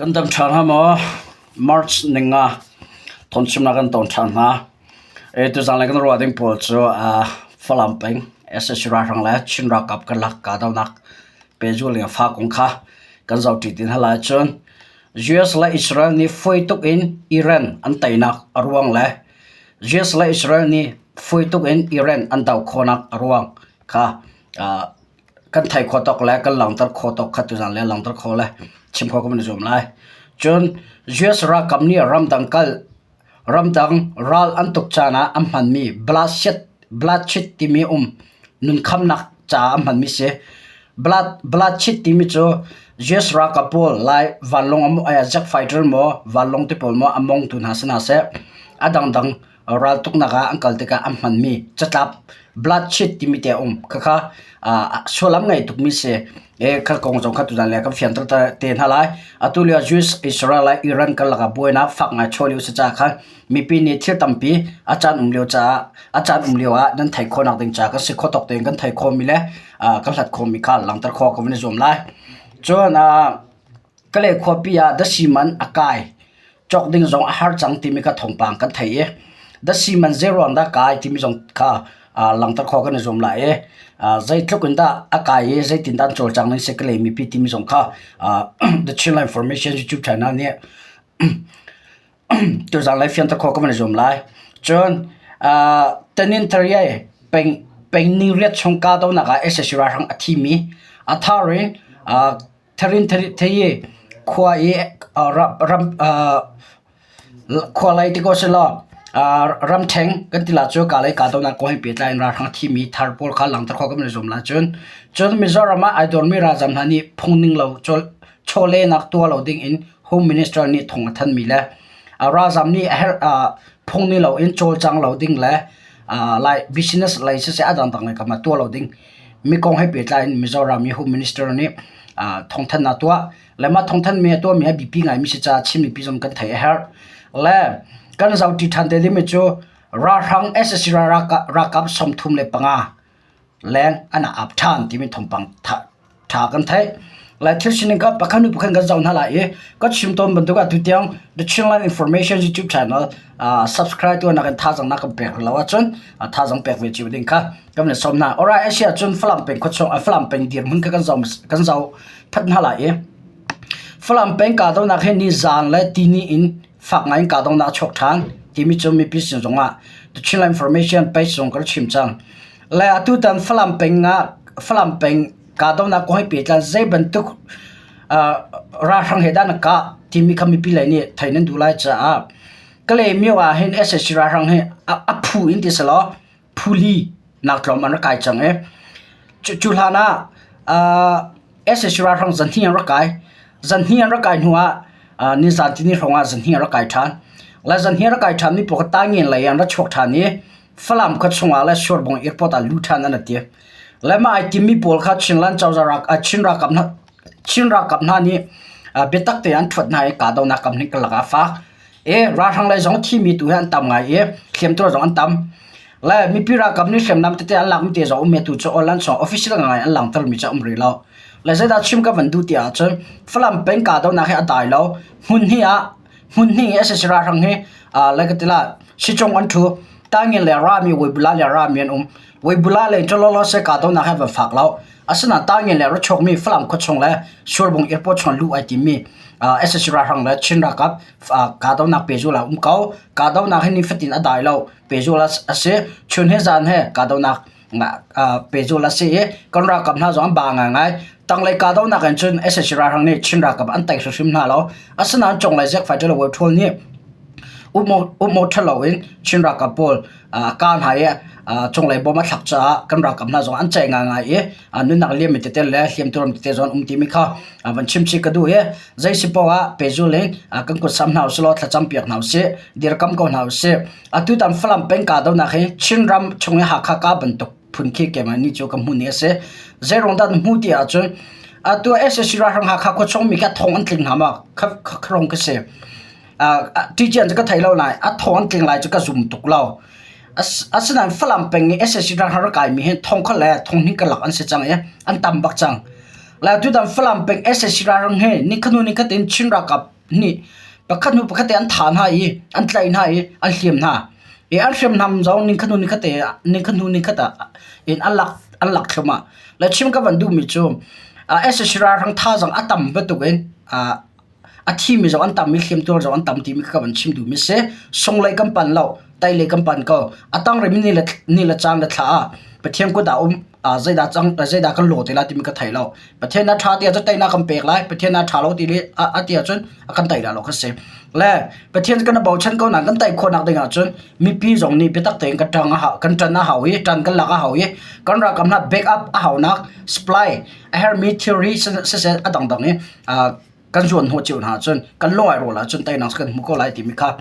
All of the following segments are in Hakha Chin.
Kan dam ṭhan hnga maw? March ninga thawngchimnak kan ton ṭhan hna. Tuzanlei kan ruah ding pawl cu Falam peng sac ralhrang le Chin ralkap karlak kahdohnak pehzulh ning a fak kong kha kan zohṭi ti hna lai. Cun US le Israel nih fawi tuk in Iran an teinak a ruang le US le Israel nih fawi tuk in Iran an doh khawhnak a ruang kha kan thei khawh tawk le kan langhter khawh tawk kha tuzan le langhter khawh le chim khawh kan i zuam lai. Cun US ralkap nih ramdang kal ramdang ral an tuk caan ah an hmanmi bloodshed timi um nunkhamnak caah an hmanmi si. Bloodshed timi cu US ralkap pawl lai vanlawng jet fighter maw vanlawng te pawl maw a mongtu hna si hna seh a dangdang raltuknak ah an kal tikah an hmanmi catlap bloodshed timi te a um. Khakha sullam ngei tukmi si. Kha kong zong kha tuzan le kan fianter te hna lai. Atu lio Jews Israel le Iran karlak ah buainak fak ngai chuah lio si caah khan mipi nih thil tampi a caan um lio caah a caan um lio ah nan theih khawhnak ding caah kan si khawh tawk tein kan theih khawhmi le kan hlat khawhmi kha langhter khawh kan van i zuam lai. Cun Kalay khuapi ah dasi man a kai. Cawk ding zong a har cang timi kha thawngpang kan theih i dasi man zeiruang dah kai timi zong kha langhter khawh kan i zuam lai i zeitluk in dah a kai i zeitin dah an cawlcang ning si Kalay mipi timi zong kha The Chinland Information YouTube channel nih Tuzaan lei fianter khawh ka van i zuam lai. Cun Tanintharyi peng peng ningriat chung kahdohnak ah sac ralhrang a thimi a thar in Tharin khua i ram khua lei ti ko selaw ramṭheng kan ti la cu ka lei kahdohnak kong he pehtlai in ralhrang a thimi thar pawl kha langhter khawh kan i zuam lai. Cun cun Mizoram ah ai dawrmi ralzam hna nih phung ning lo chawlehnak tuah lo ding in Home Minister nih thong a thanmi le ralzam nih a herh phung ning loin cawlcang lo ding le lai business lei siseh a dangdang lei kam ah tuah lo ding mi kong he pehtlai in Mizoram i Home Minister nih thawngthanhnak tuah le mah thawngthanhmi a tuahmi a biapi ngaimi si caah Chin mipi zong kan theih a herh. Le kan zohṭi ṭhan te dingmi cu ralhrang sac ralkap 35 leng an ap ṭhan timi thawngpang ṭha kan theih. Lai thil sining kha pakhat hnu pakhat kan zoh hna lai i ka chim tawn bantuk ah tutiang The Chinland Information YouTube channel subscribe tuahnak in thazaang na kan pek rih lo ahcun thazaang pek ve cio ding kha kan van sawm hna. Alright, a si ahcun Falam peng khuachung Falam peng dirhmun kha kan zoh kan zoh phat hna lai i Falam peng kahdohnak hi nizaan le tini in fak ngai in kahdohnak a chuak ṭhan timi cu mipi sin zongah The Chinland Information page zong ka chim cang. Le atutan Falam peng ah Falam peng kahdohnak kong he pehtlai zei bantuk ralhrang he dah na kah timi kha mipi lei nih theih nan duh lai caah Kalaymyo ah hin sac ralhrang hi a phu in ti selaw phuli nak tlawm an rak kai cang i cu hlan ah sac ralhrang zanhnih an rak kai. Zanhnih an rak kai hnu ah nizan tini hrawng ah zanhnih an rak kai ṭhan. Le zanhnih an rak kai ṭhan mi pawl kha Taingen lei an ra chuak ṭhan i Falam khua chungah le Surbung airport ah lu ṭhan an ti. Le mah ai timmi pawl kha Chinland cozah rak Chin ralkap hna Chin ralkap hna nih biatak tein an ṭhuat hna i kahdohnak kam hnih karlak ah a fak. I ralhrang lei zong thimi tu hi an tam ngai i hliamtuar zong an tam. Le mipi ralkap nih hriamnam tete an lakmi te zong um tu cu online chung official ngai an langhtermi cu a um rih lo. Le zeidah chim ka van duh ti ahcun Falam peng kahdohnak hi a dai lo. Hmun hnih ah hmun hnih i sac ralhrang hi lai ka ti la sicung an ṭhu. Tangin le rami Weibula le rami an um. Weibula le cawlawlaw se kahdohnak hi a van fak lo. Asinain Tangin le rachuakmi Falam khuachung le Surbung airport chung luh ai timmi sac ralhrang le Chin ralkap kahdohnak pehzul ah um ko. Kahdohnak hi nifatin a dai lo. Pehzul a si. Chun he zan he kahdohnak pehzul a si i kan ralkap hna zong an ba ngaingai. Tanglei kahdohnak in cun sac ralhrang nih Chin ralkap an tei hrimhrim hna lo. Asinain conglei zik fighter le World nih upmaw ṭha loin Chin ralkap pawl ka hna i cunglei bom a thlak caah kan ralkap hna zong an ceih ngaingai i nunnak liammi tete le hliamtuar tete zong an um timi kha van chim chih ka duh i zei si paoh ah pehzul in kan kut sam hna usih law thlacam piak hna usih dirkam ko hna usih atutan Falam peng kahdohnak hi Chinram chung i Hakha ka bantuk phun khi keimah nih cu ka hmuh ni a si zeiruang dah na hmuh ti ahcun atu sac ralhrang Hakha khua chung mi kha thong an tling hna ma kha kha ka si ṭiṭian cu ka thei lo nain a thawng an tling lai cu ka zum tuk lo. Asinain Falam peng i sac ralhrang rak kaimi hi thong khat le thong hnih karlak an si cang i an tam bak cang. Le tutan Falam peng sac ralring he nikhat hnu nikhat in Chin ralkap nih pakhat hnu pakhat te an thah hna i an tlaih hna i an hliam hna. I an hriamnam zong nikhat hnu nikhat te nikhat hnu nikhat ah in an lak an lak thluahmah. Le chim ka van duhmi cu sac ralhrang thazaang a tam bantuk in a thimi zong an tam i hliamtuar zong an tam timi kha ka van chim duhmi si. Sunglei kan pan lo, tailei kan pan ko. A tang rimi ni le ni le caan le thla ah Pathian kut ah um zeidah cang zeidah kan law te lai timi ka thei lo. Pathian a ṭha ti ahcun teinak kan pek lai. Pathian a ṭha lo ti a ti ahcun a kan tei lai lo kha si. Le Pathian kan i bochan ko nain kan tei khawhnak ding ahcun mipi zong nih biatak tein kan ṭang a hau kan ṭan a hau i ṭan kan lak a hau i kan ralkap hna back up a haunak supply a herhmi thilri siseh a dangdang i kan zuan hnawh cio hna ahcun kan lung ai rawl ahcun teinak kan hmu ko lai timi kha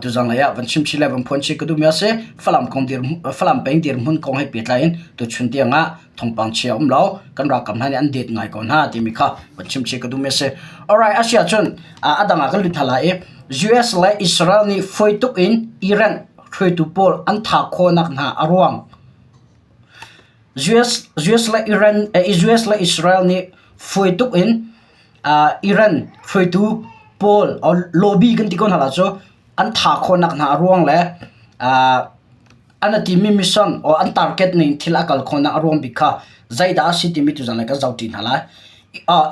tuzang lei ah van chim chih le van phuan chih ka duhmi a si. Falam kong dir Falam peng dirhmun kong he pehtlai in tuchun tiang ah thawngpang chia um lo kan ralkap hna nih an det ngai ko hna timi kha van chim chih ka duhmi a si. Alright, a si ahcun a dang ah kan lut hna lai i US le Israel nih fawi tuk in Iran hruaitu pawl an thah khawhnak hna a ruang US, US le Iran, US le Israel nih fawi tuk in Iran hruaitu pawl lobby kan ti ko hna la cu an tha khawhnak hna a ruang le an a timi mission or an target ning thil a kal khawhnak a ruang bik kha zeidah a si timi tuzan le kan zoh ṭi hna lai.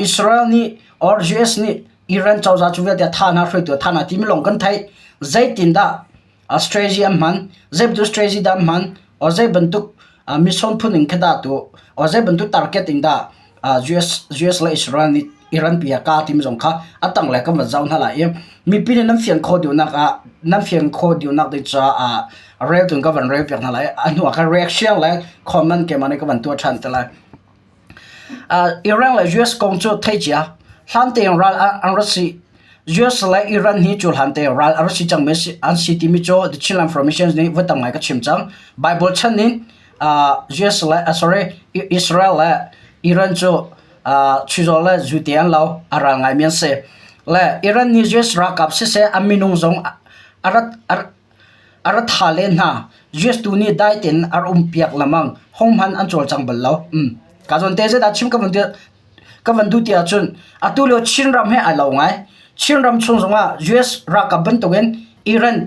Israel nih or US nih Iran cozah cu vialte a tha hna hruaitu a tha hna timi lawng kan theih. Zeitindah strategy an hman zei bantuk strategy dah an hman or zei bantuk mission phun in kha dah tu or zei bantuk target in dah US US le Israel nih Iran pi a ka timi zong kha a tang le kan van zoh hna lai i mipi nih nan fian khawh duhnak ah nan fian khawh duhnak ding caah rel tun ka van rel piak hna lai a hnu ah khan reaction le comment keimah nih ka van tuah ṭhan te lai. Iran le US kong cu theih cia. Hlan tein ral an rat si. US le Iran hi cu hlan tein ral a rat si cangmi an si timi cu The Chinland Information nih voi tam ngai ka chim cang. Bible chan in US le sorry Israel le Iran cu chizawh le zute an lo a ral ngaimi an si. Le Iran nih US ralkap siseh a minung zong a rat A ra tha len hna. US tu nih dai tein a ra umpiak lengmang. Hohmanh an cawlcang bal lo. Ka zawn te zeidah chim ka van ka van duh ti ahcun atu lio Chinram he ai lo ngai. Chinram chung zongah US ralkap bantukin Iran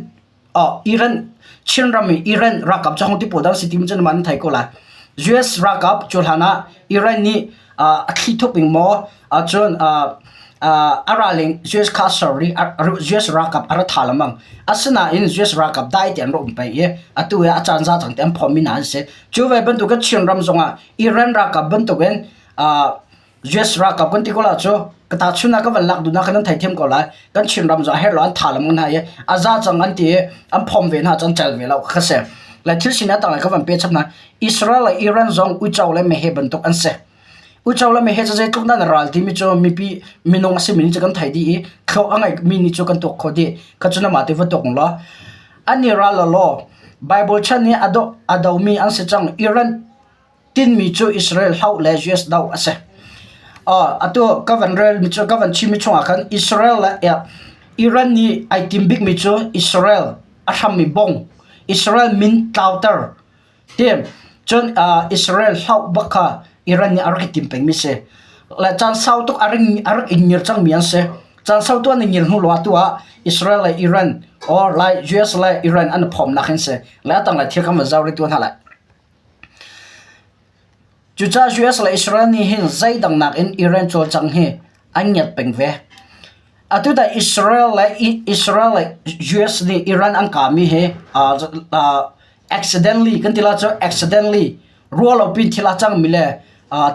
oh Iran Chinram i Iran ralkap cu hong ti pawl dah si ti cun man thei ko lai. US ralkap cu hlan ah Iran nih a thli thup ing maw ahcun a ralling US kha sorry US ralkap a ra tha lengmang. Asinain US ralkap dai te an ra um peng i atu hi a caan za cang te an phawmmi hna an si. Cu ve bantukin Chinram zongah Iran ralkap bantukin US ralkap kan ti ko la cu ka tahchun ah ka van lak duhnak kha nan theithiam ko lai. Kan Chinram zong a herh lo an tha lengmang hna i a za cang an ti i an phawm ve hna cun cel ve lo kha si. Le thil sining a tanglei ka van pe chap hna. Israel le Iran zong uico le meheh bantuk an si. Uico le meheh cu zeitluk dah na ral timi cu mipi minung a simi nih cu kan theih dih i thluak a ngeimi nih cu kan tuak khawh dih. Kha cu namah te va tuak law. An i ral law Bible chan i a do a domi an si cang. Iran tinmi cu Israel hloh le US doh a si. Atu ka van relmi cu ka van chimmi chungah khan Israel le Iran nih ai tim bikmi cu Israel a hrammi bong Israel min tlauter Tim. Cun Israel hlauh bak kha Iran nih a rak i tim pengmi si. Le caan sau tuk a rak i ngir cangmi an si. Caan sau tu an i ngir hnu lo ah tu ah Israel le Iran or lai US le Iran an i phomnak hin si. Le a tang le thil kan van zau rih tu hna lai. Cucaah US le Israel nih hin zeidang nakin Iran cawlcang hi an ngiat peng ve. Atu tah Israel le Israel le US nih Iran an kahmi hi accidentally kan ti la cu accidentally ruah lo pin thil a cangmi le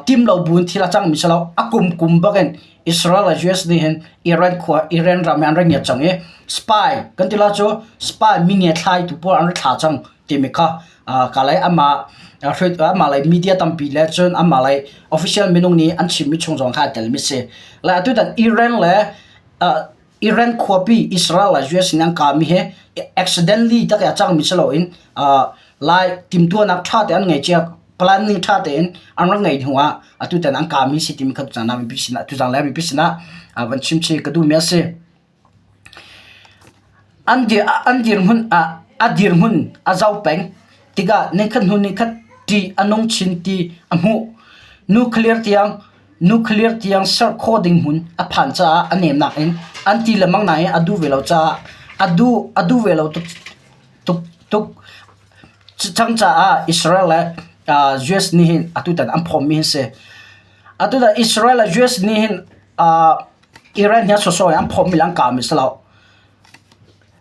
tim lo buin thil a cangmi si lo a kum kum bakin Israel le US nih hin Iran khua Iran ram hi an rak ngiat cang i spy kan ti la cu spy mi ngia thlaitu pawl an rak thla cang timi kha ka lei amah amah lei media tampi le cun amah lei official minung nih an chimmi chung zong kha a telmi si. Le atu tan Iran le Iran khuapi Israel le US in an kahmi hi accidentally tak a cangmi si loin lai timhtuahnak ṭha tein an ngei cia planning ṭha tein an rak ngeih hnu ah atu tan an kahmi si timi kha tuzan ah mipi sinah tuzan le mipi sinah van chim chih ka duhmi a si. An dirhmun a dirhmun a zoh peng tikah nikhat hnu nikhat ṭih a nung chin ti a hmuh. Nuclear tiang. Nuclear tiang ser khawh ding hmun a phan caah a nemnak in an ti lengmang nain a duh ve lo caah a duh a duh ve lo tuk tuk tuk cang caah Israel le US nih hin atutan an phawmmi hi si. Atutan Israel le US nih hin Iran hi a sawsawh in an phawmmi le an kahmi si lo.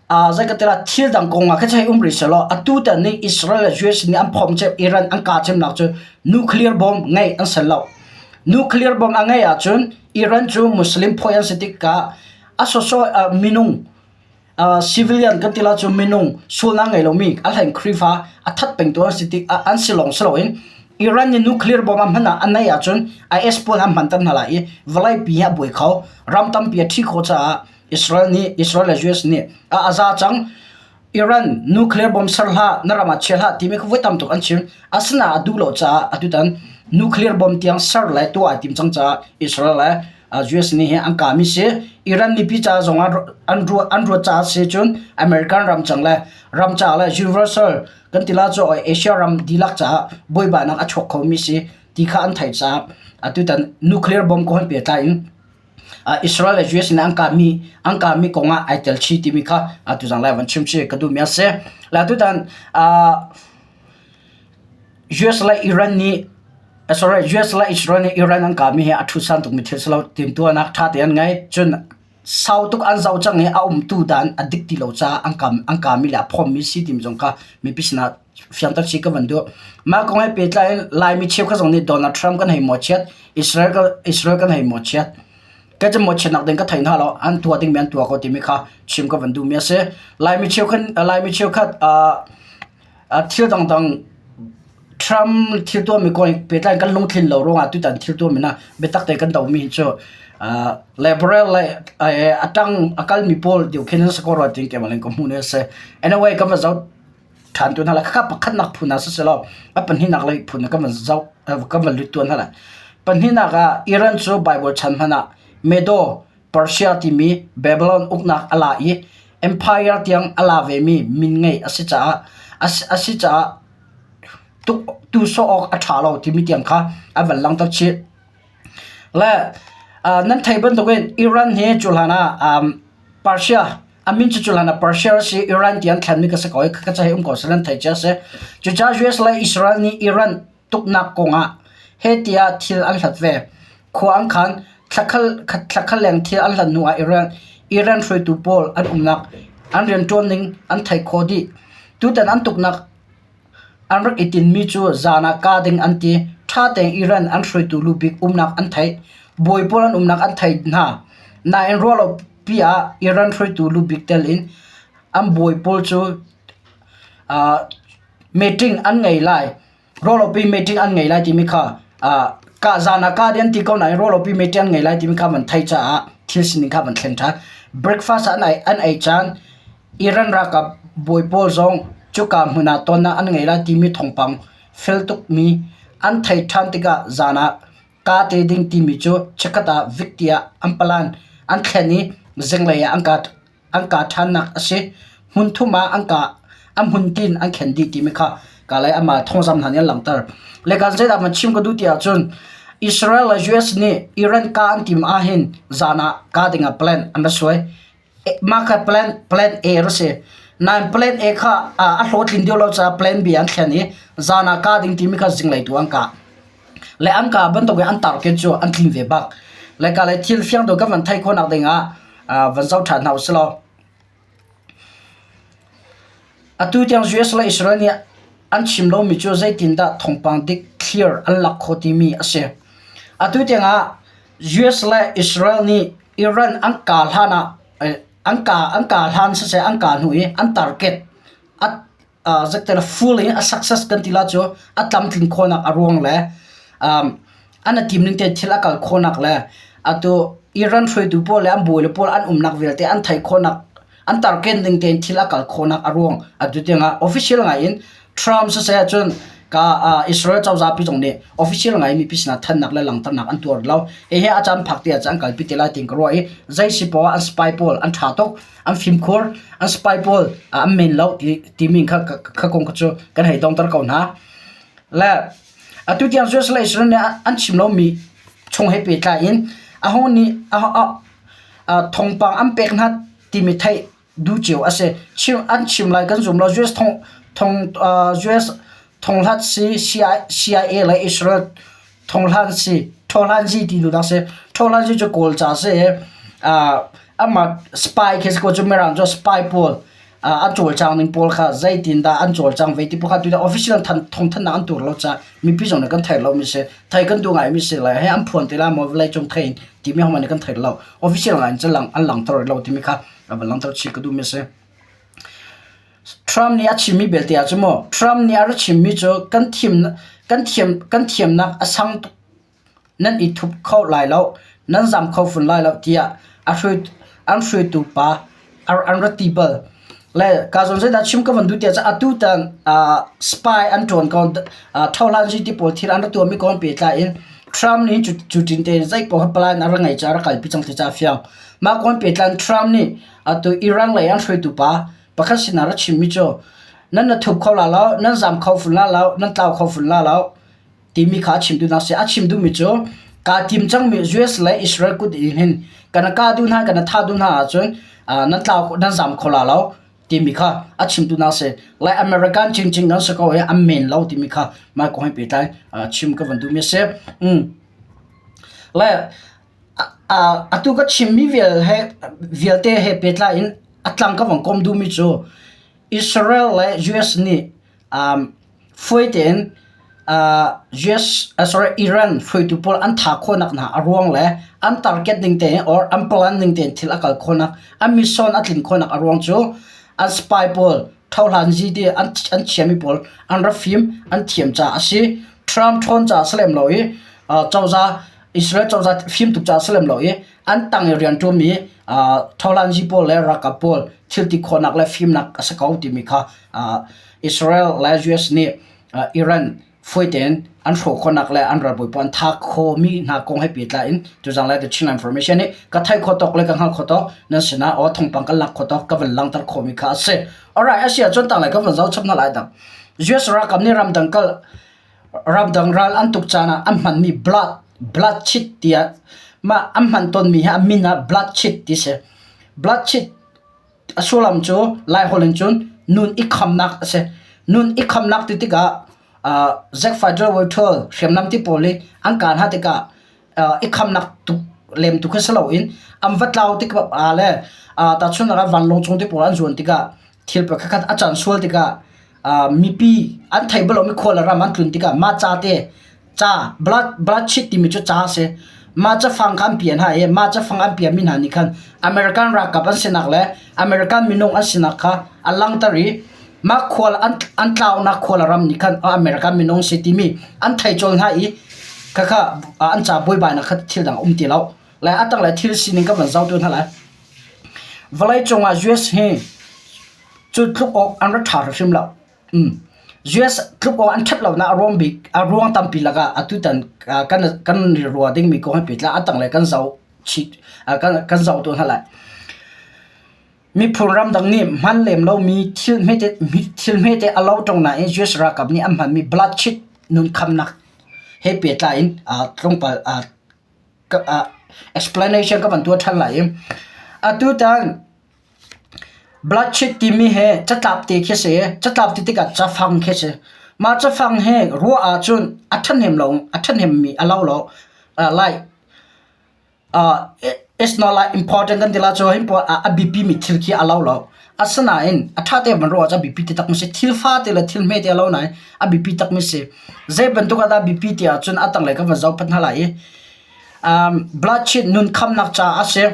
Zei ka ti lai thil dang kong ah kha hei um rih sehlaw atutan nih Israel le US nih an phomh cem Iran an kah cemnak cu nuclear bomb ngeih an si lo. Nuclear bomb a ngeih ahcun Iran cu Muslim phawi an si tikah a sawsawh minung civilian kan ti lai cu minung sualnak ngei lomi a hlei in Khrihfa a that pengtu an si tik an si lawng si loin Iran nih nuclear bomb a hman ah a neih ahcun IS pawl an hmanter hna lai i vawleipi hi a buai kho. Ram tampi a ṭhi khawh caah Israel nih Israel le US nih a za cang. Iran nuclear bomb ser hlah, na ram ah chia hlah timi kha voi tam tuk an chim. Asinain a duh lo caah atutan nuclear bomb tiang ser le tuah ai tim cang caah Israel le US nih hi an kami si. Iran mipi ca zong ah an ruat an ruat caah si cun American ram cang le ram ca le universal kan ti la cu Asia ram dihlak caah buaibainak a chuak khomi si ti kha an theih caah atutan nuclear bomb ko han pehtlai in Israel le US nih an kahmi an kahmi kong ah ai tel chih timi kha tuzang lai van chim chih ka duhmi a si. Le tutan US le Iran nih sorry US le Israel nih Iran an kahmi hi a ṭhutsan tukmi thil si lo timhtuahnak ṭha te an ngei. Cun sau tuk an zoh cang i a umtu dan a dik ti lo caah an kam an kahmi le a phommi si timi zong kha mipi sinah fiangter chih ka van duh. Mah kong he pehtlai in Laimi cheukhat zong nih Donald Trump kan hei mawhchiat, Israel kan Israel kan hei mawhchiat. Ka cu mawhchiatnak ding ka thei hna lo, an tuah dingmi an tuah ko timi kha chim ka van duhmi a si. Laimi cheukhat Laimi cheukhat uh, thil dangdang Trump thil tuahmi kong he pehtlai in kan lungthlin lo ruangah tutan thil tuahmi na biatak te kan dohmi hi cu uh, liberal le a tang a kalmi pawl deuh khin an si ko rua tin keimah ling ka hmuh ni a si. Anyway, kan va zoh ṭhan tu hna lai. Khakha pakhatnak phun ah siselaw a pahnihnak lei phun ah kan van zoh kan van lut tuan hna lai. Pahnihnak ah Iran cu Bible chan hmanh ah Medo Persia timi Babylon uknak a la i empire tiang a la vemi min ngei a si caah a si caah tuk tu sawh awk a ṭha lo timi tiang kha a van langhter chih. Le nan theih bantukin Iran hi cu hlan ah Persia a min cu cu hlan ah Persia a si Iran ti an thlenmi ka si ko i ka ca hi um ko seh nan theih cia a si. Cucaah US le Israel nih Iran tuknak kongah heh tiah thil an hlat ve. Khua an khan thlakhal leng thil an hlat hnu ah Iran Iran hruaitu pawl an umnak an rianṭuan ning an theih khawh dih. Tutan an tuknak An rak i tinhmi cu zan ah kah ding an ti. Ṭha tein Iran an hruaitu lu bik umnak an theih. Bawi pawl an umnak an theih hna. Nain ruahlopi ah Iran hruaitu lu bik tel in an bawi pawl cu uh, meeting an ngei lai. Ruahlopi meeting an ngei lai timi kha uh, kah zan ah kah ding an ti ko nain ruahlopi meeting an ngei lai timi kha van theih caah thil sining kha van thlen ṭhan. Breakfast an ei, an ei caan Iran ralkap bawi pawl zong cuka hmun ah tonnak an ngei lai timi thawngpang fel tukmi an theih ṭhan tikah zan ah kaa te ding timi cu chikkhat ah vik tiah an plan an thlen i zinglei ah an kah an kah ṭhannak a si. Hmun thum ah an kah a hmun tin an khen dih timi kha kalay amah thawngzam hna nih an langhter. Le kan zeidah van chim ka duh ti ahcun Israel le US nih Iran kah an tim ahhin zan ah kah ding ah plan an ra suai. Mah kha plan plan A a si. Nain plan A kha a hlawhtlin deuh lo caah plan B an thlen i zan ah kah ding timi kha zinglei tu an kah. Le an kah bantuk in an target cu an tling ve bak. Le ka le thil fiang deuh kan van theih khawhnak ding ah van zoh ṭhan hna usih law. Atu tiang US le Israel nih an chim lomi cu zeitindah thawngpang dik clear an lak khawh timi a si. Atu tiang ah US le Israel nih Iran an kah hlan ah an kah an kah hlan siseh an kah hnu i an target a zektela full in a success kan ti la cu a tlamtlin khawhnak a ruang le an a tim ning te thil a kal khawhnak le atu Iran hruaitu pawl le an bawi le pawl an umnak vialte an theih khawhnak an target ning tein thil a kal khawhnak a ruang atu tiangah official ngai in Trump siseh cun ka Israel cozah pi zong nih official ngai mipi sinah thannak le langhternak an tuar lo. Hihi a caan phak ti ah an kalpi te lai tiin ka ruah i zei si poah an spy pawl an ṭha tuk, an fimkhur, an spy pawl an men lo ti timi kha kha kong kha cu kan hei dongter ko hna. Le atu tiang US le Israel nih an chim lomi. chung he pehtlai in aho nih thawngpang an pek hna timi theih duh cio a si. Chim an chim lai kan zum lo. US thong thong US thonghlat si CIA le Israel thonghlan si thohlanzi ti duhnak si. Thohlanzi cu Kawl ca si i amah spy khi si ko cu Mirang cu spy pawl an cawlcang ning pawl kha zeitindah an cawlcang ve ti pawl kha tutan official thawngthanhnak an tuar lo caah mipi zong nih kan thei lomi si. Thei kan duh ngaimi si le hei an phuan te lai maw vawleicung thei in timi hohmanh nih kan thei lo. Official ngai in cu an langhter rih lo timi kha a van langhter chih ka duhmi a si. Trump nih a chimmi belte ah cu mu Trump nih a ra chimmi cu kan thim kan thiam kan thiamnak a sang tuk nan i thup kho lai lo nan zam kho fun lai lo tiah a hruai an hruaitu pa an ra ti bal. Le ka zawn zeidah chim ka van duh tiah cun atu tan spy an ṭuan ko thohlan ti pawl thil an ra tuahmi kong pehtlai in Trump nih cu tin te zei paoh plan a ra ngei caah a ra kalpi cang ti caah fiang. Mah kong pehtlai in Trump nih atu Iran lei an hruaitu pa pakhat sinah ra chimmi cu nan na thup kho la lo, nan zam kho fun la lo, nan tlau kho fun la lo timi kha a chim duhnak si. A chim duhmi cu kaa tim cangmi US le Israel kut in hin kan ka duh hna, kan tha duh hna ahcun nan tlau nan zam kho la lo timi kha a chim duhnak si. Lai American cingcing kan si ko i an men lo timi kha mah kong he pehtlai chim ka van duhmi a si. Le atu ka chimmi vial he vialte he pehtlai in a tlang ka van kom duhmi cu Israel le US nih Fawi tein US sorry Iran hruaitu pawl an thah khawhnak hna a ruang le an target ning tein or an plan ning tein thil a kal khawhnak, an mission a tlin khawhnak a ruang cu an spy pawl thohlanzi ti an chiami pawl an ra fim, an thiam caah a si. Trump ṭhawn caah si lem lo i cozah Israel cozah fim tuk caah si lem lo i an tang i rianṭuanmi thohlanzi pawl le ralkap pawl thil ti khawhnak le fimnak a si ko timi kha Israel le US nih Iran fawi tein an hrawh khawhnak le an ralbawi pawl an thah khawhmi hna kong he pehtlai in tuzang lai The Chinland Information nih ka theih khawh tawk le ka hngalh khawh tawk nan sinah aw thawngpang kan lak khawh tawk ka van langhter khawhmi kha a si. Alright, a si ahcun tanglei ka van zoh chap hna lai dang. US ralkap nih ramdang kal ramdang ral an tuk caan ah an hmanmi blood blood chit tiah mah an hman tawnmi hi a min ah blood chit ti si. Blood chit A sullam cu Laiholh in cun nun i khamnak a si. Nun i khamnak ti tikah Zack Federal Virtual hriamnam ti pawl nih an kaan hna tikah i khamnak tuk lem tu khi si loin an va tlau tik ah le tahchunhnak ah vanlawng cung ti pawl an zuan tikah thil pakhatkhat a can sual tikah mipi an thei bal lomi khua le ram an tlun tikah mah ca te ca blood blood sheet timi cu ca a si. Mah cafang kha an pian hna i mah cafang an pianmi hna nih khan American ralkap an sinak le American minung an sinak kha a langhter i mah khual an an tlaunak khual ram nih khan American minung si timi an thei colh hna i khakha an ca buaibainak kha thil dang a um ti lo. Le a tanglei thil sining ka van zoh tu hna lai. Vawleicung ah US hi cu tluk awk an ra ṭha hrimhrim lo. US tluk awk an ṭhat lonak a ruang bik a ruang tampi lakah atutan kan kan i ruah dingmi kong he pehtlai a tanglei kan zoh chih kan kan zoh tawn hna lai. Miphun ramdang nih hman lem lomi thil hmete thil hmete a lo ṭung nain US ralkap nih an hmanmi blood chit nun khamnak he pehtlai in tlawmpal explanation ka van tuah ṭhan lai i atutan Bloodshed timi hi catlap te khi a si i catlap ti tikah cafang khi a si. Mah cafang hi ruah ahcun a ṭhahnem lo, a ṭhahnemmi a lo lo. Like it's not like important kan ti lai cu hin pawl a biapimi thil khi a lo lo. Asinain a ṭha tein van ruah ahcun a biapi taktakmi a si. Thil fate le thil hmete a lo nain a biapi takmi a si. Zei bantuk ah dah a biapi ti ahcun a tanglei kan van zoh phot hna lai i bloodshed nun khamnak caah a si.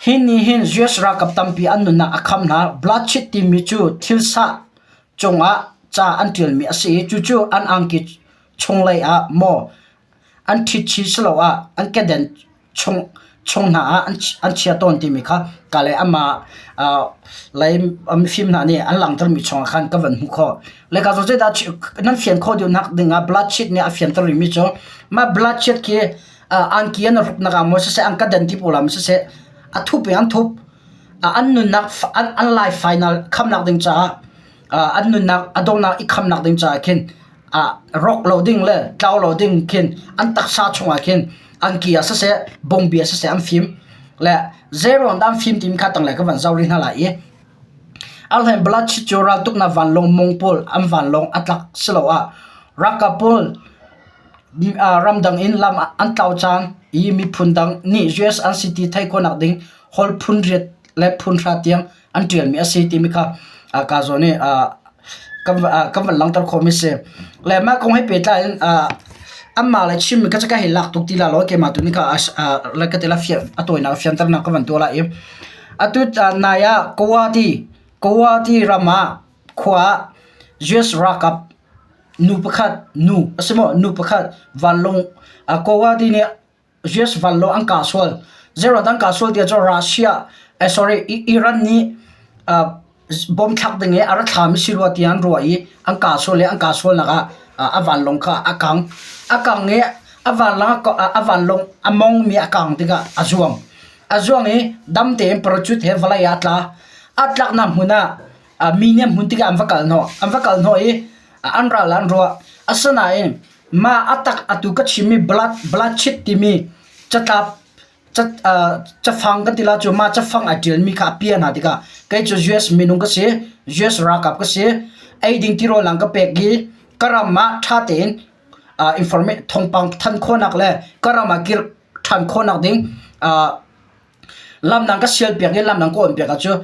Hi nih hin US ralkap tampi an nunnak a kham hna. Bloodshed timi cu thilsah cungah ca an ṭialmi a si i cucu an angki chunglei ah maw an ṭhitchi siloah an keden chung chung hna ah an chia tawn timi kha ka le amah lei mifim hna nih an langhtermi chungah khan ka van hmuh khawh. Le ka zawn zeidah nan fian khawh deuhnak dingah bloodshed nih a fianter rihmi cu mah bloodshed khi angki an hruknak ah maw siseh an kadan ti pawl ah maw siseh a thup in an thup an nunnak an life final khamnak ding caah an nunnak a donghnak i khamnak ding caah khin rawk lo ding le tlau lo ding khin an taksa chungah khin. Angki ah siseh, bongbi ah siseh an fim. Le zeiruang dah an fim timi kha tanglei ka van zoh rih hna lai i Alhen Balachi cu raltuknak vanlawng mong pawl an vanlawng a tlak siloah ralkap pawl ramdang in lam an tlau cang i miphun dang nih US an si ti theih khawhnak ding holh phun riat le phun hra tiang an ṭialmi a si timi kha kaa zawn i kan van langhter khawhmi a si. Le mah kong he pehtlai in anmah le chimmi kha ka hei lak tuk ti la lo keimah tu nih kha le ka ti la a tawinak fianternak ka van tuah lai i atu nai ah Kawati Kawati ram ah khua ah US ralkap nu pakhat nu a si maw nu pakhat vanlawng Kawati nih US vanlawng an kah sual. Zeiruang dah an kah sual ti ahcun Russia eh sorry Iran nih bomb thlak ding i a ra thlami si rua tiah an ruah i an kah sual i an kah sualnak ah a vanlawng kha a kang. A kang i a vanlawng a vanlawng a mongmi a kang tikah a zuang. A zuang i dam tein parachute he vawlei ah a tla. A tlaknak hmun ah mi nih an hmun tikah an va kal hnawh. An va kal hnawh i an ral ah an ruah. Asinain Mah a tak atu ka chimmi blood bloodshit timi catlap cafang kan ti la cu mah cafang ai ṭialmi kha a pia hna tikah kei cu US minung ka si US ralkap ka si ei ding tirawl an ka pek i ka ram ah ṭha tein information thawngpang than khawhnak le ka ram ah kir ṭhan khawhnak ding lam nan ka sialpiak i lam nan ka awnpiak ahcun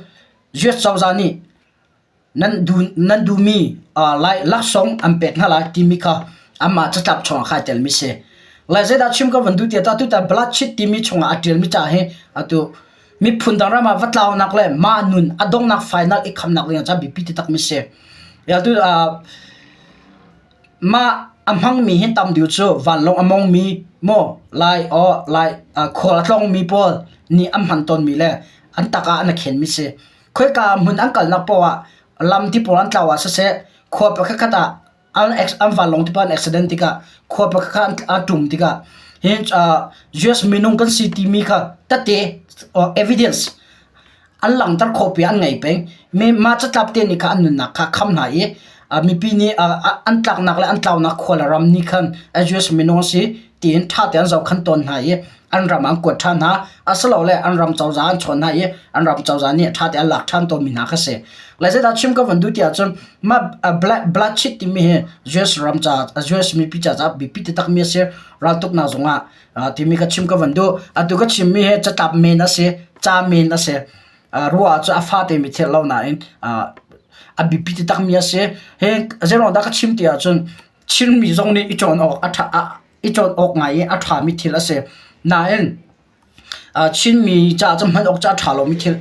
US cozah nih Nan duhmi laksawng an pek hna lai timi kha anmah catlap chungah kha ai telmi si. Lai zeidah chim ka van duh tiah tutan blood timi chungah a ṭialmi ca hi atu miphun dang ram ah va tlaunak le mah nun a donghnak final i khamnak ding ah biapi taktakmi si. Atu mah a hmangmi hi tam deuh cu vanlawng a mongmi maw lai aw lai khual a tlawngmi pawl nih an hman tawnmi le an tak ah an i khenmi si. Khoika hmun an kalnak paoh ah lam ti pawl an tlau ah siseh, khua pakhatkhat ah an vanlawng ti pawl an accident tikah khua pakhatkhat an ṭum tikah hi US minung kan si timi kha tete evidence an langhter khawh pi an ngei peng. Mi mah catlap te nih kha an nunnak kha kham hna i mipi nih an tlaknak le an tlaunak khua le ram nih khan US minung a si tiin ṭha tein an zohkhenh tawn hna i an ram an kuat ṭhan hna. Asilole an ram cozah an chawn hna i an ram cozah nih ṭha tein an lak ṭhan tawnmi hna kha si. Le zeidah chim ka van duh ti ahcun mah blood timi hi US ram caah US mipi caah biapi taktakmi a si. Raltuknak zongah timi ka chim ka van duh. Atu ka chimmi hi catlap men a si, ca men a si. Ruah ahcun a fate mi thil lo nain a biapi taktakmi a si. Hi zeiruang dah ka chim ti ahcun Chinmi zong nih i cawn awk a ṭha i cawn awk ngai i a ṭhami thil a si. Nain Chinmi caah cun hman awk cu a ṭha lomi thil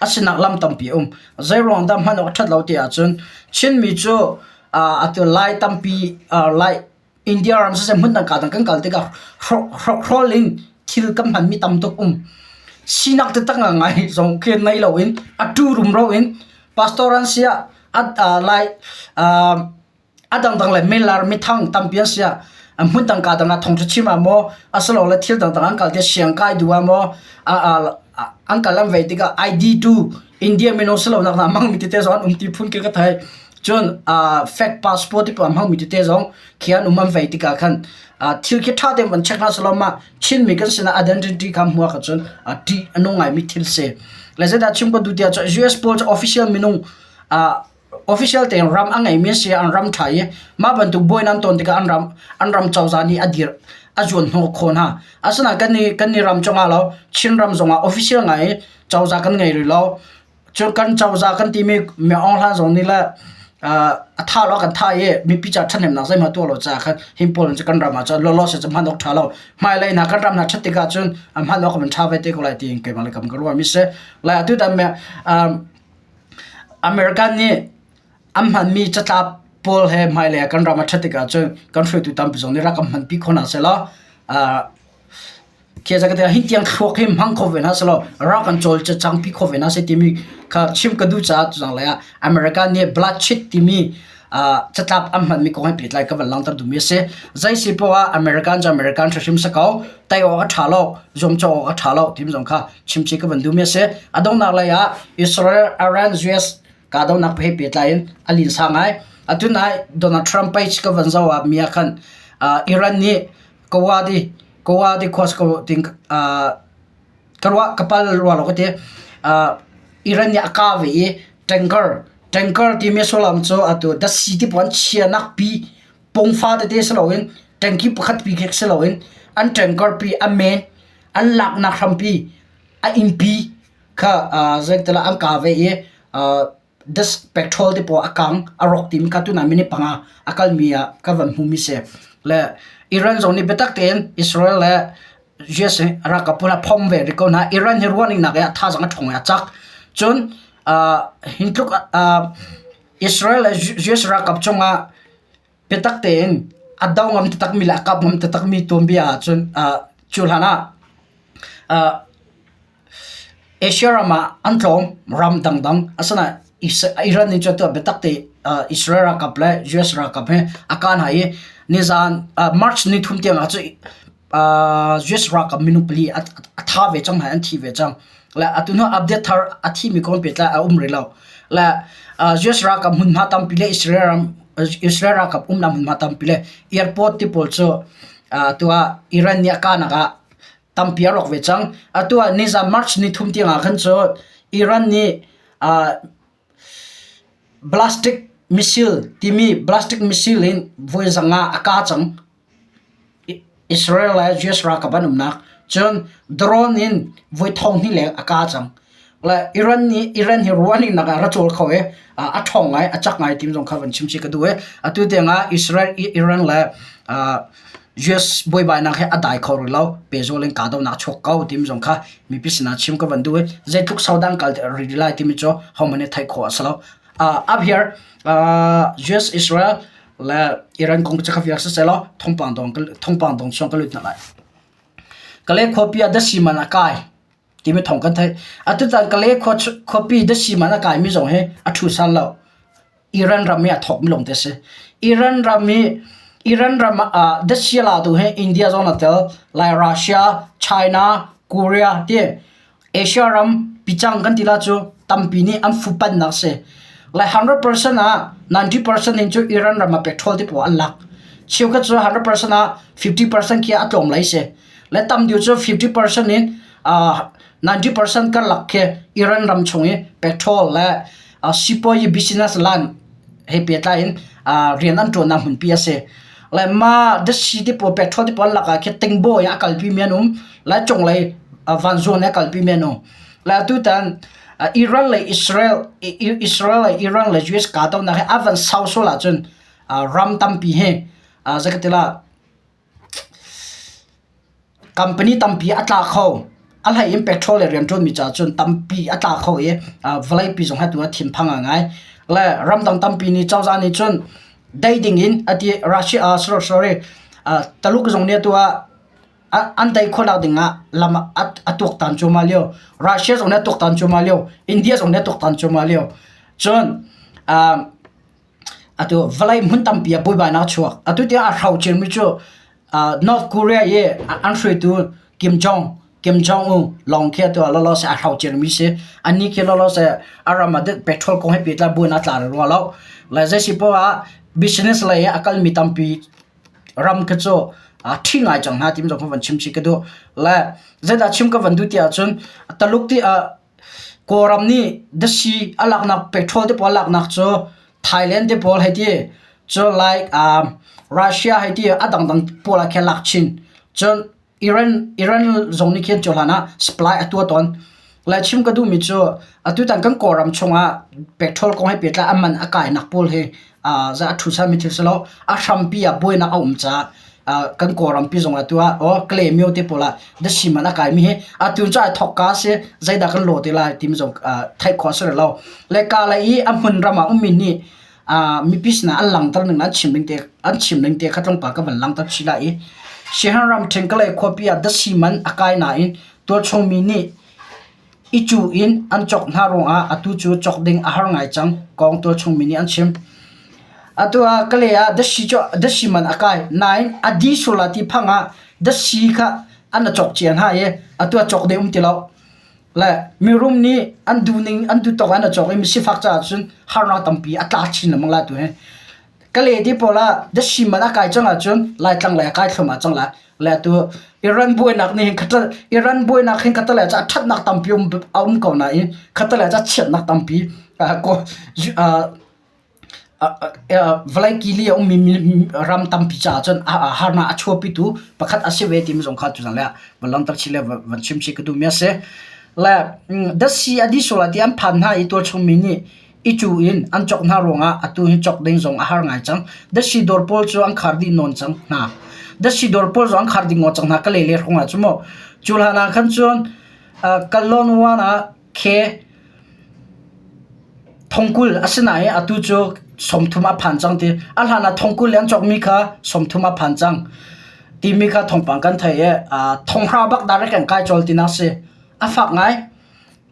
a sinak lam tampi a um. Zeiruang dah hman awk a ṭhat lo ti ahcun Chinmi cu atu Lai tampi Lai India ram siseh hmun dang kaa dang kan kal tikah hrokhrawl in thil kan hmanmi tam tuk um. Sinak taktak ngai zong khi nei loin a ṭu rumro in pastor an si ah Lai a dangdang le milar mithang tampi an si ah hmun dang kaa dang ah thawngṭha chim ah maw asilole thil dangdang an kal tiah siang kai duh ah maw an kal an vei tikah ID tu India minung si lonak hna hmangmi tete zong an um ti phun khi ka thei. Cun fake passport ti pawl hmangmi tete zong khi an um an vei tikah khan thil khi ṭha tein van check hna sehlaw mah Chinmi kan sinah identity kha hmuh ahcun cun ṭih a nung ngaimi thil si. Le zeidah chim ka duh tiah cun US pawl cu official minung official tein ram a ngeimi an si an ram ṭha i mah bantuk buainak an ton tikah an ram an ram cozah nih a dir a zuan hnawh khawh hna. Asinain kan nih kan nih ram cungah lo Chin ram zongah official ngai i cozah kan ngei rih lo. Cun kan cozah kan timi Mi Aung Hlaing zong nih le a tha lo kan tha i mipi ca ṭhahnemnak zeihmanh tuah lo caah khan hin pawl cu kan ram ah cun lawlaw se cu hman awk ṭha lo. Hmailei hna kan ram hna ṭhat tikah cun hman awk an ṭha ve te ko lai tiin keimah le kam ka ruahmi si. Lai atu tan American nih an hmanmi catlap pawl he hmailei ah kan ram a ṭhat tikah cun kan hruaitu tampi zong nih rak kan hmanpi kho hna sehlaw khi hi tiang thluak hi hmang kho ve hna sehlaw rak kan cawlcangpi kho ve hna seh timi kha chim ka duh caah tuzanglei ah America nih blood chit timi catlap an hmanmi kong he pehtlai ka van langhter duhmi a si. Zei si poah ah American cu American hrimhrim si ko. Tei awk a ṭha lo, zuamcawh awk a ṭha lo timi zong kha chimchih ka van duhmi a si. A donghnak lei ah Israel, Iran, US kahdohnak he pehtlai in a linsa ngai. Atu nai Donald Trump page ka van zoh ah mi ah khan Iran nih Kawadi. Goa ti khua si ko ting ka ruah ka pal rua lo ka ti. Iran nih a kah ve i tanker tanker timi sullam cu atu datsi ti pawl an chianak pi pungfa tete si loin tanki pakhat pi khi si loin an tanker pi a men an laknak hrampi a innpi kha zeitilah an kah ve i this petrol te pawl a kang a rawk timi kha tuna minute panga a kalmi ah ka van hmumi si. Le Iran zong nih biatak tein Israel le US ralkap pawl a phom ve rih ko hna. Iran hi ruahning nak i a thazang a ṭhawng i a cak. Cun hin tluk Israel le US ralkap cungah biatak tein a do ngam taktakmi le a kap ngam taktakmi tuanbia ahcun cu hlan ah Asia ram ah an tlawm ram dangdang asinain Iran nih cun tuah biatak te Israel ralkap le US ralkap he a kah hna i nizaan March nithum tiang ah cun US ralkap minung pali a tha ve cang hna an thi ve cang. Le atu hnu update thar a thimi kong pehtlai a um rih lo. Le US ralkap hmunhma tampi le Israel ram Israel ralkap umnak hmunhma tampi le airport ti pawl cu tu ah Iran nih a kahnak ah tampi a rawk ve cang. Atu ah nizan March ni thum tiang ah khan cu Iran nih ballistic missile timi ballistic missile in voi zanga a kah cang. Israel le US ralkap an umnak. Cun drone in voi thong hnih leng a kah cang. Le Iran nih Iran hi ruahning nak ah ra cawl kho i a ṭhawng ngai a cak ngai ti zong kha van chim chih ka duh i atu tiang ah Israel Iran le US buaibainak hi a dai kho rih lo. Pehzul in kahdohnak a chuak ko timi zong kha mipi sinah chim ka van duh i zeitluk sau dah an kal rih lai timi cu hohmanh nih theih khawh a si lo. Up here US Israel le Iran kong cu ka fiang siseh law thawngpang dong thawngpang dong chung ka lut hna lai. Kalay khuapi ah dasi man a kai timi thawng kan theih. Atutan Kalay khuapi dasi man a kaimi zong hi a ṭhu san lo. Iran ram hi a thawkmi lawngte a si. Iran ram hi Iran ram ah datsi a latu hi India zong a tel, lai Russia, China, Korea ti Asia ram picang kan ti la cu tampi nih an fupannak si. Lai 100% ah 90% in cu Iran ram ah petrol ti pawl an lak. Cheukhat cu 100% ah 50% khi a tlawm lai si. Le tam deuh cu 50% in 90% karlak khi Iran ram chung i petrol le sipuazi business line he pehtlai in rian an ṭuannak hmunpi a si. Le mah datsi te pawl petrol te pawl lakah khin tingbaw in a kalpi mi an um. Le cunglei vanzuan in a kalpi mi an um. Le atutan Iran le Israel Israel le Iran le US kahdohnak hi a van sau sual ahcun ram tampi hi zeikatilah Company tampi a tla kho. A hlei in petrol le rianṭuanmi caah cun tampi a tla kho i vawleipi zong hi atu ah thinphang ngaingai. Le ramdang tampi nih cozah nih cun dei ding in a ti Russia sorry sorry Taluk zong nih atu ah an dei khawhnak ding ah lam a tuaktan cuahmah lio. Russia zong nih a tuaktan cuahmah lio. India zong nih a tuaktan cuahmah lio. Cun Atu vawlei hmun tampi ah buaibainak a chuak. Atu tiang a hrocirmi cu North Korea i an hruaitu Kim Jong Kim Jong Un lawng khi atu ah lawlaw seh a hrocirmi si. Anih khi lawlaw seh a ram ah petrol kong he pehtlai buainak a tla rua lo. Le zei si poah ah business lei ah a kalmi tampi ram khi cu a ṭhi ngai cang hna timi zong kha van chim chih ka duh. Le zeidah chim ka van duh ti ahcun Taluk ti ah Kawlram nih dasi a laknak petrol te pawl a laknak cu Thailand te pawl hei ti, cun like Russia hei ti a dangdang pawl ah khin a lak chin. Cun Iran Iran zong nih khin cu hlan ah supply a tuah tawn. Le chim ka duhmi cu atutan kan Kawlram chungah petrol kong he pehtlai a man a kainak pawl hi a ṭhu sami thil si lo. A hrampi ah buainak a um caah kan Kawlrampi zong ah tu ah aw Kalaymyo te pawl ah dasi man a kaimi hi atu cu ai thawkka a si zeidah kan law te lai timi zong theih khawh a si rih lo. Le Kalay i a hmun ram ah ummi nih mipi sinah an langhter ning an chim ning te an chim ning te kha tlawmpal ka van langhter chih lai i Siaherh ramṭhen Kalay khuapi ah dasi man a kai nain tualchung mi nih I cuh in an cawk hna ruangah atu cu cawk ding a har ngai cang, kong tualchung mi nih an chim. Atu ah Kalay ah dasi cu dasi man a kai nain a di sual ah ti phang ah dasi kha an a cawk cia hna i atu ah cawk ding um ti lo. Le mirum nih an duh ning an duh tawk an a cawk i misifak caah cun harnak tampi a tla chin lengmang lai tu hi. Kale ti pawl ah dasi man a kai cang ahcun Laitlang lei a kai thluahmah cang lai. Le atu Iran buainak nih hin khatal Iran buainak hin khatal le ca ṭhatnak tampi um a um ko nain khatal le ca chiatnak tampi vawlei kili a ummi ram tampi caah cun harnak a chuahpitu pakhat a si ve timi zong kha tuzan le ah van langhter chih le van chim chih ka duhmi a si. Le dasi a dih sual ah ti an phan hna i tualchung mi nih i cu in an cawk hna ruangah atu hi cawk ding zong a har ngai cang. Dasi dawr pawl cu an khar dih nawn cang hna. Dasi dawr pawl zong an khar dih ngawt cang hna ka le le hrong ah cu mu. Cu hlan ah khan cun Kallon wan ah khe thongkul a si nain atu cu 30 a phan cang ti. A hlan ah thongkul le an cawkmi kha 30 a phan cang timi kha thawngpang kan theih i thonghra bak direct an kai cawl tinak si. A fak ngai.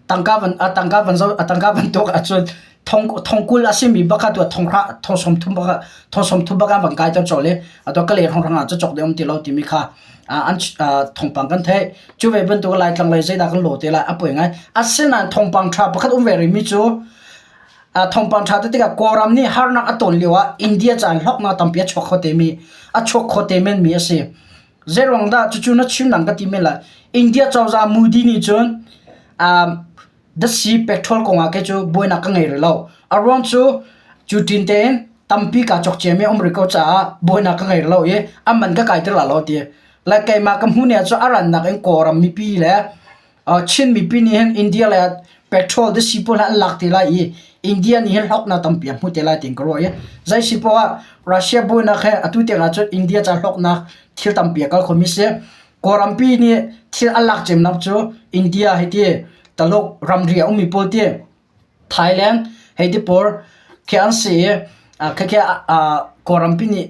Tangka van a tangka van zo a tangka van tuak ahcun thong thongkul a simi bak kha tu thonghra thong 30 bak thong 30 bak an van kai ter cawl i atu ka le hrang ah cu cawk ding um ti lo timi kha an thawngpang kan theih. Cu ve bantuk Laitlang lei zeidah kan law te lai a poi ngai. Asinain thawngpang ṭha pakhat um ve rihmi cu thawngpang ṭha tikah Kawlram nih harnak a ton lio ah India ca in hlawknak tampi a chuak kho temi a chuak kho te menmi a si. Zeiruang dah cucu na chim nang ka ti men lai. India cozah Modi nih cun Dasi petrol kongah kei cu buainak ka ngei rih lo. A ruang cu cu ṭin tein tampi kaa cawk ciami a um rih ko caah buainak ka ngei rih lo i a man ka kaiter la lo ti. Le keimah ka hmuh ni ahcun a rannak in Kawlram mipi le Chin mipi nih hin India le petrol dasi pawl hi an lak te lai i India nih hin hlawknak tampi a hmu te lai tiin ka ruah i zei si poah ah Russia buainak he atu tiang ahcun India ca hlawknak thil tampi a kal khomi si. Kawlrampi nih thil an lak cemnak cu India hei ti, Taluk ramri a ummi pawl ti, Thailand hei ti pawl khi an si i khikhi Kawlrampi nih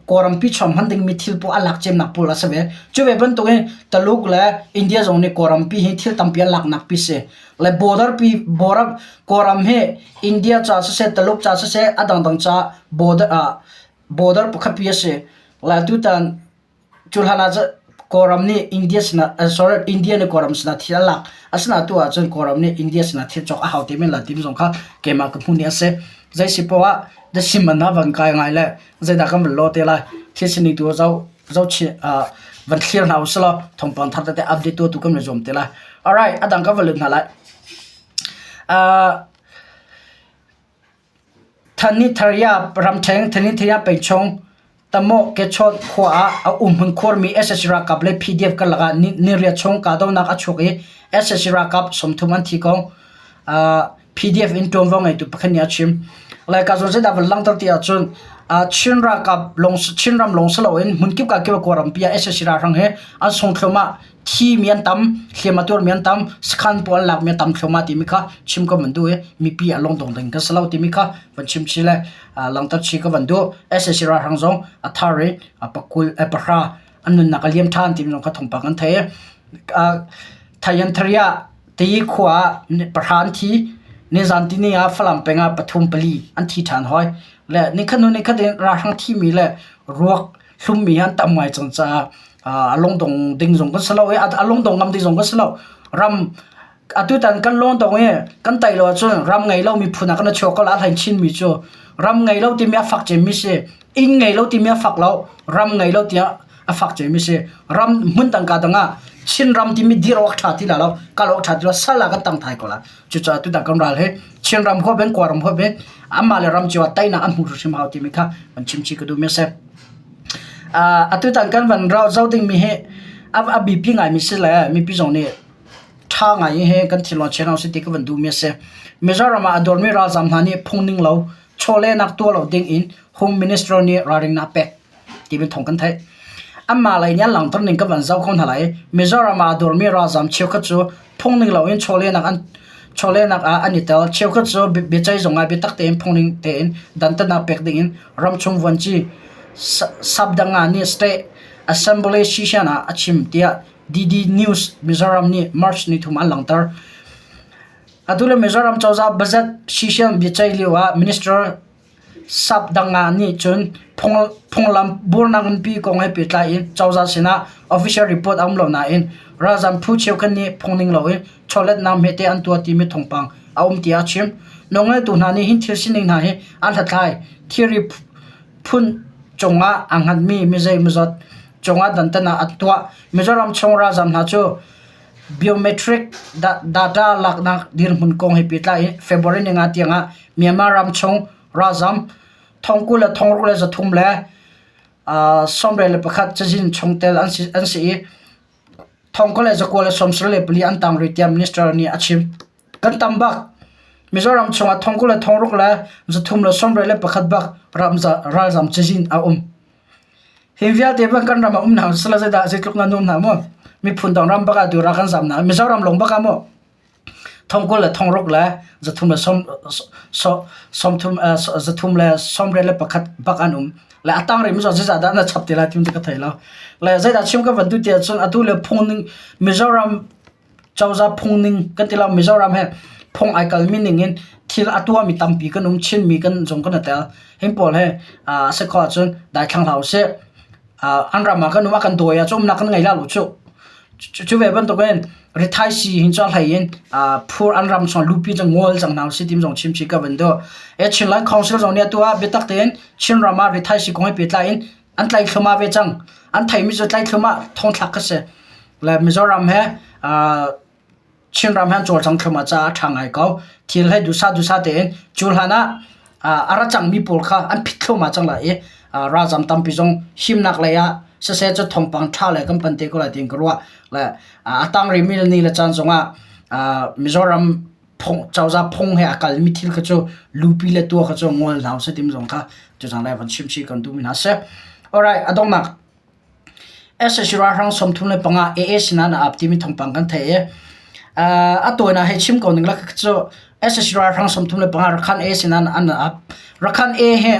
Kawlrampi chuang hman dingmi thil pawl a lak cemnak pawl a si ve. Cu ve bantukin Taluk le India zong nih Kawlrampi hi thil tampi an laknak pi si. Le border pi border Kawlram hi India ca siseh Taluk ca siseh a dangdang ca border border pakhat pi a si. Le tutan Cu hlan ah Kawlram nih India sinah sorry India nih Kawlram sinah thil a lak. Asinain tu ahcun Kawlram nih India sinah thil cawk a hau te men lai timi zong kha keimah ka hmuh ni a si. Zei si poah ah the sim man ah van kai ngai le zeidah kan van law te lai. Thil sining tu zoh zoh chih van thlir hna usih law thawngpang thar tete update tu tu kan van zuam te lai. Alright, a dang kan van lut hna lai. Thanitharya ramṭhen Thanitharya pengchung Tamoh Kechon khua ah a umhmun khuarmi sac ralkap le PDF karlak ah niriat chung kahdohnak a chuak i sac ralkap 30 an thi ko. PDF in ṭuanvo ngeitu pakhat nih a chim. Laika zawn zeidah van langhter ti ahcun Chin ralkap lawng Chinram lawng si loin hmunkip kakip ah Kawlrampi ah sac ralhrang hi an sung thluahmah. Thimi an tam, hliam a tuarmi an tam, sakhan pawl an lakmi a tam thluahmah timi kha chim ka van duh i mipi a lungdong ding kan si lo timi kha van chim chih le langhter chih ka van duh. Sac ralhrang zong a thar i a pakul pahra an nunnak a liam ṭhan timi zong kha thawngpang kan theih i Thayanthariah Tayi khua ah pahra an thi. Nizan tini ah Falam peng ah pathum pali an thi ṭhan hoi. Le nikhat hnu nikhat in ralhrang thimi le ruak hlummi an tam ngai cang caah a lungdong ding zong kan si lo i a lungdong ngam ding zong kan si lo. Ram atutan kan lungdong i kan tai lo ahcun ram ngei lo miphun ah kan i chuak ko la a hlei chinmi cu ram ngei lo timi a fak cemmi si. Inn ngei lo timi a fak lo. Ram ngei lo tiah a fak cemmi si. Ram hmun dang ka dang ah Chinram timi dir awk ṭha ti la lo, kal awk ṭha ti lo, sal ah kan tang thai ko la. Cucaah tutan kan ral hi Chinram huap in Kawlram huap in amah le ram cio ah teinak an hmu hrimhrim hau timi kha van chim chih ka duhmi a si. Atutan kan van rau zoh dingmi hi a biapi ngaimi si le mipi zong nih ṭha ngai hi kan thinlung chia hna usih ti ka van duhmi a si. Mizoram ah a dawrmi ralzaam hna nih phung ning lo chawlehnak tuah lo ding in Home Minister nih ralringnak a pek. timi thawng kan theih. Anmah lei nih an langhter ning kan van zoh kho hna lai. Mizoram ah a dawrmi ralzaam cheukhat cu phungning loin chawlehnak an chawlehnak ah an i tel. Cheukhat cu biaceih zung ah biatak tein phungning tein dantatnak pek ding in ramchung vuanci Sabdanga nih State Assembly session ah a chim tiah DD News Mizoram nih March nithum an langhter. Atu le Mizoram cozah budget session biaceih lio ah Minister Sap dang ah nih cun phunglam buarnak nganpi kong he pehtlai in cozah sinah official report a um lo nain ralzaam phu cheukhat nih phungning loin chawletnak hmete an tuah timi thawngpang a um tiah a chim. Nawlngeitu hna nih hin thil sining hna hi an hlathlai. Thilri. phun cungah aa hngatmi mi zeimawzat cungah dantatnak an tuah. Mizoram chung ralzaam hna cu biometric data laknak dirhmun kong he pehtlai in February 5 tiangah Myanmar ram chung ralzaam thong 20 le thong 6 le 300 le 91 cazin chungtel an si i thong 20 le 9 le 74 an tang rih tiah minister nih a chim. Kan tam bak. Mizoram chungah thong 20 le thong 6 le 300 le 71 bak ralzam cazin a um. Hi vialte bang kan ram ah um hna sila zeidah zeitluk na nuam hna mu. Miphun dang ram bak ah tu ra kan zam hna. Mizoram lawng bak ah mu. Thong 20 le thong 6 le 300 le 30 300 le 71 bak an um. Le a tang rih mi zeizah dah na chap te lai timi ka thei lo. Le zeidah chim ka van duh ti ahcun atu le phung ning Mizoram cozah phung ning kan ti lo Mizoram he phung ai kalmi ning in thil a tuahmi tampi kan um Chinmi kan zong kan i tel. Hin pawl he a si khawh ahcun daithlang hlah usih. An ram ah kan um a kan dawi ahcun umnak kan ngei la lo cuh. Cu ve bantukin rithaisii hin cu a hlei in phur an ram chung lupi cu ngol cang hna usih timi zong chimchih ka van duh. Chinland Council zong nih atu ah biatak tein Chinram ah rithaisii kong he pehtlai in an tlaih thluahmah ve cang. An theimi cu tlaih thluahmah thongthlak kha si. Le Mizoram he Chinram he an cawlcang thluahmah caah a ṭha ngai ko. Thil he duhsah duhsah tein cu hlan ah a ra cangmi pawl kha an phit thluahmah cang lai i ralzam tampi zong himnak lei ah siseh cu thawngpang ṭha le kan pan te ko lai tiin ka ruah. Le a tang rihmi ni le caan zongah Mizoram phung cozah phung he a kalmi thil kha cu lupi le tua kha cu ngol hna usih timi zong kha tuzaan lai van chimchih kan duhmi hna a si. Alright, a donghnak SSC ralhrang 35 AA sinah na ap timi thawngpang kan theih i a tawinak hei chim ko ning la cu SSC ralhrang 35 Rakhan A sinah an ap. Rakhan A hi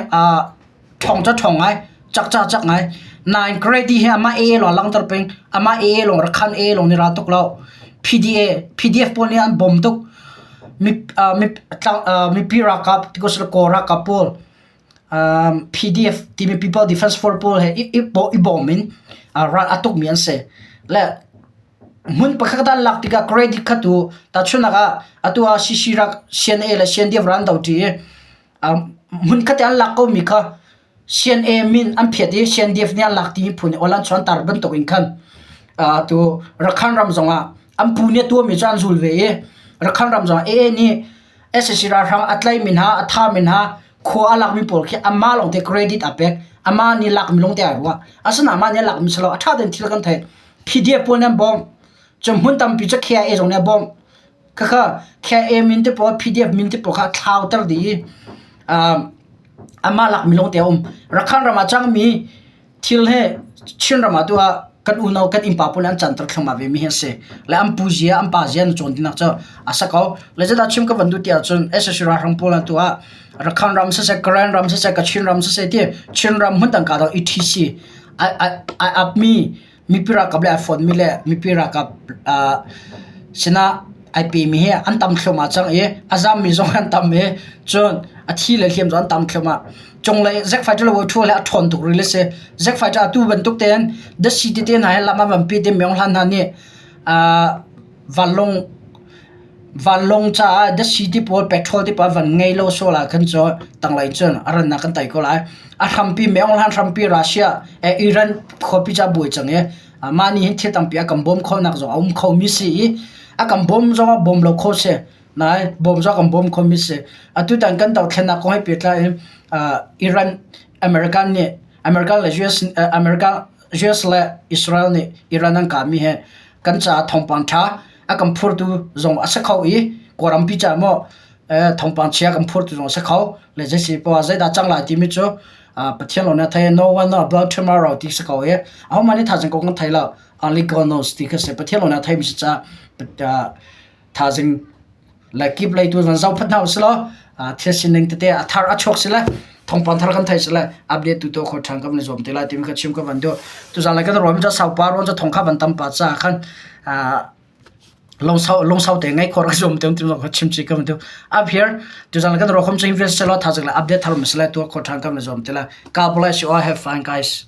ṭhawng cu ṭhawng ngai, cak ca cak ngai. Nain grade hi amah AA lawng langhter peng. Amah AA lawng Rakhan A lawng nih ra tuk lo. PDA, PDF pawl nih an bawm tuk. Mipi ralkap, Kaw ralkap pawl PDF timi People Defense Force pawl he i bawm in ral a tukmi an si. Le hmun pakhat an lak tikah credit kha tu tahchunhnak ah atu ah CC rak CNA le CNDF ral an do ṭi i hmun khat i an lak komi kha CNA min an phiat i CNDF nih an lak timi phu nih awl an chuanter bantuk in khan atu Rakhan ram zongah an pu nih a tuahmi cu an zul ve i Rakhan ram zongah AA nih sac ralhrang a tlaimi hna a thami hna khua a lakmi pawl khi amah lawngte credit a pek amah nih lakmi lawngte ai ruah asinain amah nih a lakmi si lo a ṭha tein thil kan theih PDF pawl nih an bawmh cun hmun tampi cu KIA zong nih a bawmh khakha KIA min te pawl PDF min te pawl kha a thlauter dih i amah lakmi lawngte a um Rakhan ram ah cangmi Thil hi Chinram ah tu ah kan unau kan innpa pawl nih an canter thluahmah ve mi hi a si. Le an pu zia an pa zia an cawn tinak cu a si ko. Le zeidah chim ka van duh ti ahcun sac ralhrang pawl an tu ah Rakhan ram siseh, Karen ram siseh, Kachin ram siseh ti Chinram hmun dang ka dang etc ai ap mi mipi ralkap le ai fonmi le mipi ralkap sinah ai pemi hi an tam thluahmah cang i a zammi zong an tam i cun a thi le hliam zong an tam thluahmah. Cunglei Zack Fighter le Wo le a ṭhawn tuk rih le si. Zack Fighter atu bantuk tein datsi tete hna he lam ah van pi te Myong Hlan hna nih vanlawng vanlawng caah datsi ti pawl petrol ti pawl van ngei lo sual ah khan cu tanglei cun a rannak kan tai ko lai. A hrampi Myong Hlan hrampi Russia Iran khuapi ca buai cang i mah nih hin thil tampi a kan bawm khonak zong a um khomi si i a kan bawm zong ah bawm lo kho si. Nai bawm zong kan bawm khomi si. Atutan kan dothlennak kong he pehtlai in Iran American nih American le US American US le Israel nih Iran an kahmi he kan caah thawngpang ṭha a kan phurtu zong a si kho i Kawlrampi caah maw thawngpang chia kan phurtu zong a si kho. Le zeisi poah zeidah cang lai timi cu Pathian lawng nih a thei. No one know about tomorrow ti si ko i ahohmah nih thaizing kong kan thei lo. Only God knows ti kha si. Pathian lawng nih a theimi si caah Thaizing le kip lei tu zong zohphat hna usih law thil sining tete a thar a chuak si le thawngpang thar kan thei si le update tu to kho ṭhan kan i zuam te lai timi kha chim ka van duh. Tuzaan le kan ruahmi cu saupa ruang cu thong kha van tam pa caah khan lungsau lungsau te ngai khor ka zuam te tim zong kha chim chi ka van duh. Up here tuzaan le kan ruah khom ching vial se law thaizing le update thar mi si le tu kho ṭhan kan i zuam te lai. God bless you all. Have fun guys.